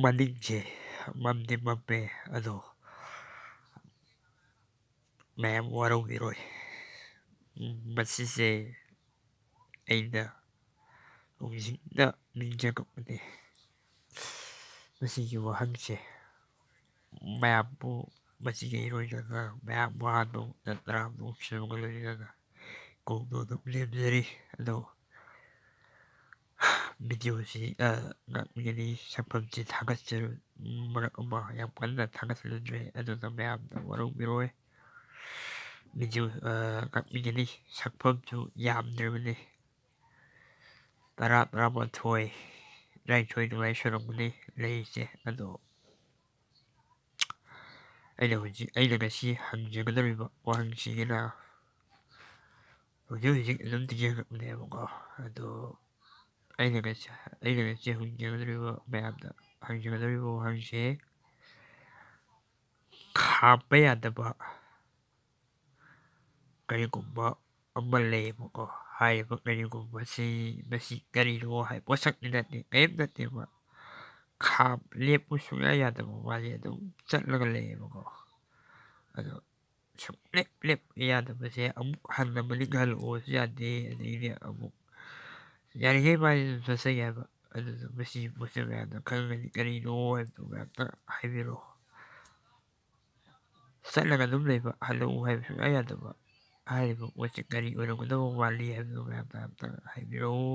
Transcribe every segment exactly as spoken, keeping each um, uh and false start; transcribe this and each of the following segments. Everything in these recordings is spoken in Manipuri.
ꯃꯅꯤꯡꯁꯦ ꯃꯝꯗꯤ ꯃꯝꯃꯦ, ꯑꯗꯣ ꯃꯌꯥꯝ ꯋꯥꯔꯧꯕꯤꯔꯣꯏ꯫ ꯎꯝ, ꯃꯁꯤꯁꯦ ꯑꯩꯅ ꯍꯧꯖꯤꯛꯇ ꯅꯤꯡꯁꯤꯡꯉꯛꯄꯅꯦ꯫ ꯃꯁꯤꯒꯤ ꯋꯥꯍꯪꯁꯦ ꯃꯌꯥꯝꯕꯨ ꯃꯁꯤꯒꯤ ꯏꯔꯣꯏꯅꯅ ꯃꯌꯥꯝ ꯋꯥꯍꯟꯕ ꯅꯠꯇ꯭ꯔꯥ ꯅꯣꯛꯁꯤꯟꯕꯒ ꯂꯣꯏꯅꯅ ꯀꯣꯛꯇꯣ ꯑꯗꯨꯝ ꯂꯦꯝꯖꯔꯤ꯫ ꯑꯗꯣ ꯚꯤꯗꯤꯑꯣꯁꯤ, ꯑ, ꯉꯥꯛꯄꯤꯒꯅꯤ, ꯁꯛꯐꯝꯁꯤ ꯊꯥꯒꯠꯆꯔꯨ-, ꯃꯔꯛ ꯑꯃ ꯌꯥꯝ ꯀꯟꯅ ꯊꯥꯒꯠꯆꯔꯨꯗ꯭ꯔꯦ, ꯑꯗꯨꯅ ꯃꯌꯥꯝꯅ ꯋꯥꯔꯧꯕꯤꯔꯣꯏ꯫ ꯚꯤꯗꯤꯑꯣ, ꯑ, ꯉꯥꯛꯄꯤꯒꯅꯤ, ꯁꯛꯐꯝꯁꯨ ꯌꯥꯝꯗ꯭ꯔꯕꯅꯤ, ꯇꯔꯥ, ꯇꯔꯥꯃꯥꯊꯣꯏ, ꯇꯔꯥꯅꯤꯊꯣꯏ ꯑꯗꯨꯃꯥꯏꯅ ꯁꯨꯔꯝꯒꯅꯤ ꯂꯩꯔꯤꯁꯦ꯫ ꯑꯗꯣ ꯑꯩꯅ ꯍꯧꯖꯤꯛ, ꯑꯩꯅ ꯉꯁꯤ ꯍꯪꯖꯒꯗꯧꯔꯤꯕ ꯋꯥꯍꯪꯁꯤꯒꯤꯅ ꯍꯧꯖꯤꯛ ꯍꯧꯖꯤꯛ ꯑꯗꯨꯝ ꯊꯤꯖꯤꯜꯂꯛꯄꯅꯦꯕꯀꯣ꯫ ꯑꯗꯣ ꯑꯩꯅ ꯉꯁꯤ, ꯑꯩꯅ ꯉꯁꯤ ꯍꯪꯖꯒꯗꯧꯔꯤꯕ, ꯃꯌꯥꯝꯗ ꯍꯪꯖꯒꯗꯧꯔꯤꯕ ꯋꯥꯍꯪꯁꯦ, ꯈꯥꯝꯕ ꯌꯥꯗꯕ ꯀꯔꯤꯒꯨꯝꯕ ꯑꯃ ꯂꯩꯌꯦꯕꯀꯣ꯫ ꯍꯥꯏꯔꯤꯕ ꯀꯔꯤꯒꯨꯝꯕꯁꯤ, ꯃꯁꯤ ꯀꯔꯤꯅꯣ ꯍꯥꯏ, ꯄꯣꯠꯁꯛꯇꯤ ꯅꯠꯇꯦ, ꯀꯔꯤꯝ ꯅꯠꯇꯦꯕ꯫ ꯈꯥꯝ-, ꯂꯦꯞꯄꯨ ꯁꯨꯡꯌꯥ ꯌꯥꯗꯕ, ꯃꯥꯁꯦ ꯑꯗꯨꯝ ꯆꯠꯂꯒ ꯂꯩꯌꯦꯕꯀꯣ꯫ ꯑꯗꯣ ꯁꯨꯡꯂꯦꯞ ꯂꯦꯞꯄ ꯌꯥꯗꯕꯁꯦ, ꯑꯃꯨꯛ ꯍꯟꯅ ꯃꯅꯤꯡ ꯍꯜꯂꯛꯑꯣꯁꯨ ꯌꯥꯗꯦ, ꯑꯗꯩꯗꯤ ꯑꯃꯨꯛ ꯌꯥꯔꯤꯈꯩ ꯃꯥꯁꯦ ꯑꯗꯨꯝ ꯆꯠꯆꯒꯦ ꯍꯥꯏꯕ꯫ ꯑꯗꯨꯗꯣ ꯃꯁꯤ ꯄꯣꯠꯁꯦ ꯃꯌꯥꯝꯅ ꯈꯪꯉꯒꯗꯤ ꯀꯔꯤꯅꯣ ꯍꯥꯏꯕꯗꯨ ꯃꯌꯥꯝꯇ ꯍꯥꯏꯕꯤꯔꯛꯑꯣ꯫ ꯆꯠꯂꯒ ꯑꯗꯨꯝ ꯂꯩꯕ, ꯍꯜꯂꯛꯎ ꯍꯥꯏꯕ ꯁꯨꯡꯌꯥ ꯌꯥꯗꯕ꯫ ꯍꯥꯏꯔꯤꯕ ꯄꯣꯠꯁꯦ ꯀꯔꯤ ꯑꯣꯏꯔꯝꯒꯗꯕ ꯃꯥꯜꯂꯤ ꯍꯥꯏꯕꯗꯨ ꯃꯌꯥꯝꯇ ꯑꯝꯇ ꯍꯥꯏꯕꯤꯔꯛꯎ꯫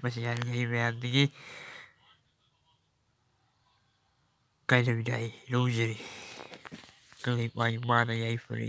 ꯃꯁꯤ ꯌꯥꯔꯤꯈꯩ ꯃꯌꯥꯝꯗꯒꯤ ꯀꯥꯏꯗꯕꯤꯗ ꯑꯩ ꯂꯧꯖꯔꯤ꯫ ꯀꯪꯂꯩꯄꯥꯛ ꯏꯃꯥꯅ ꯌꯥꯏꯐꯔꯦ꯫